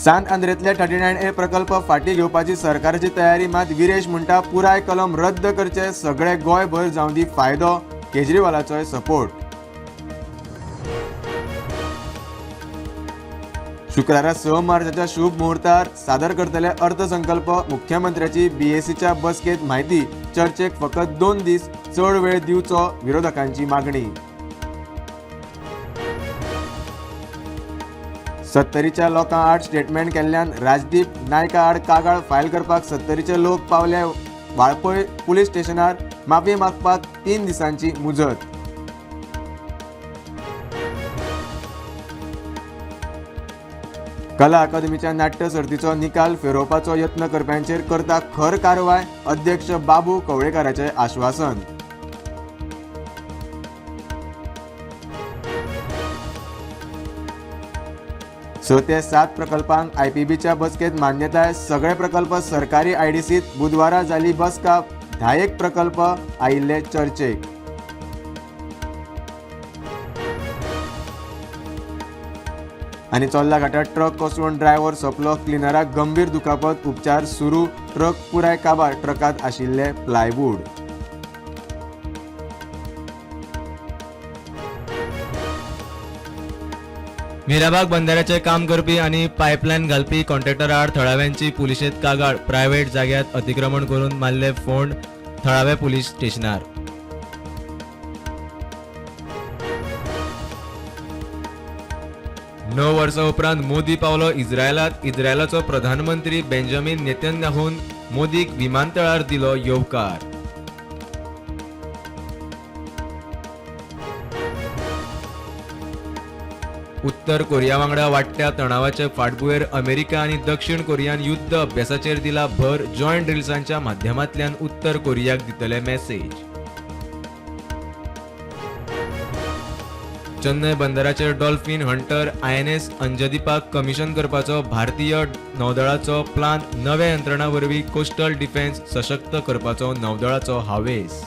सांत आंद्रेंतले 39A प्रकल्प फाटीं घेवपाची सरकाराची तयारी, मात विरेश म्हणटा पुराय कलम रद्द करचे, सगळे गोंयभर जावं दी फायदो, केजरीवालाचोय सपोर्ट. शुक्रारा 6 मार्चाच्या शुभ मुहूर्तार सादर करतले अर्थसंकल्प, मुख्यमंत्र्याची बीएसीच्या बसकेत म्हायती, चर्चेक फकत 2 दीस, चड वेळ दिवचो विरोधकांची मागणी. सत्तरीच्या लोकां आड स्टेटमेंट केल्ल्यान राजदीप नायका आड कागाळ फायल करपाक सत्तरीचे लोक पावले वाळपय पुलीस स्टेशनार, माफी मागपाक 3 दिसांची मुजत. कला अकादमीच्या नाट्य सर्तीचो निकाल फेरोवपाचो यत्न करप्यांचेर करता खर कारवाय, अध्यक्ष बाबू कवळेकाराचें आश्वासन. स ते 7 प्रकल्पांक आयपीबीच्या बसकेत मान्यताय, सगळे प्रकल्प सरकारी आयडीसीत बुधवारा जाली बसका, 10 प्रकल्प आयिल्ले चर्चेक. आनी चोर्ला घाटात ट्रक कोसळून ड्रायव्हर सोंपलो, क्लिनराक गंभीर दुखापत, उपचार सुरू, ट्रक पुराय काबार, ट्रकांत आशिल्ले प्लायवूड. मिराबाग बंधाऱ्याचें काम करपी आनी पायपलायन घालपी कॉन्ट्रॅक्टरा आड थळाव्यांची पुलिशेंत कागाळ, प्रायव्हेट जाग्यांत अतिक्रमण करून मारले फोंड, थळावे पुलीस स्टेशनार. णव वर्सां उपरांत मोदी पावलो इस्रायलात, इस्रायलाचो प्रधानमंत्री बेंजामीन नेतन्याहून मोदीक विमानतळार दिलो येवकार. उत्तर कोरिया वांगडा वाडट्या तणावाचे फाटभुंयेर अमेरिका आनी दक्षिण कोरियान युद्ध अभ्यासाचेर दिला भर, जॉयंट ड्रिल्सांच्या माध्यमांतल्यान उत्तर कोरियाक दितले मॅसेज. चेन्नय बंदराचेर डॉल्फिन हंटर आयएनएस अंजदीपाक कमिशन करपाचो भारतीय नौदळाचो प्लान, नव्या यंत्रणा वरवीं कोस्टल डिफेन्स सशक्त करपाचो नौदळाचो हावेस.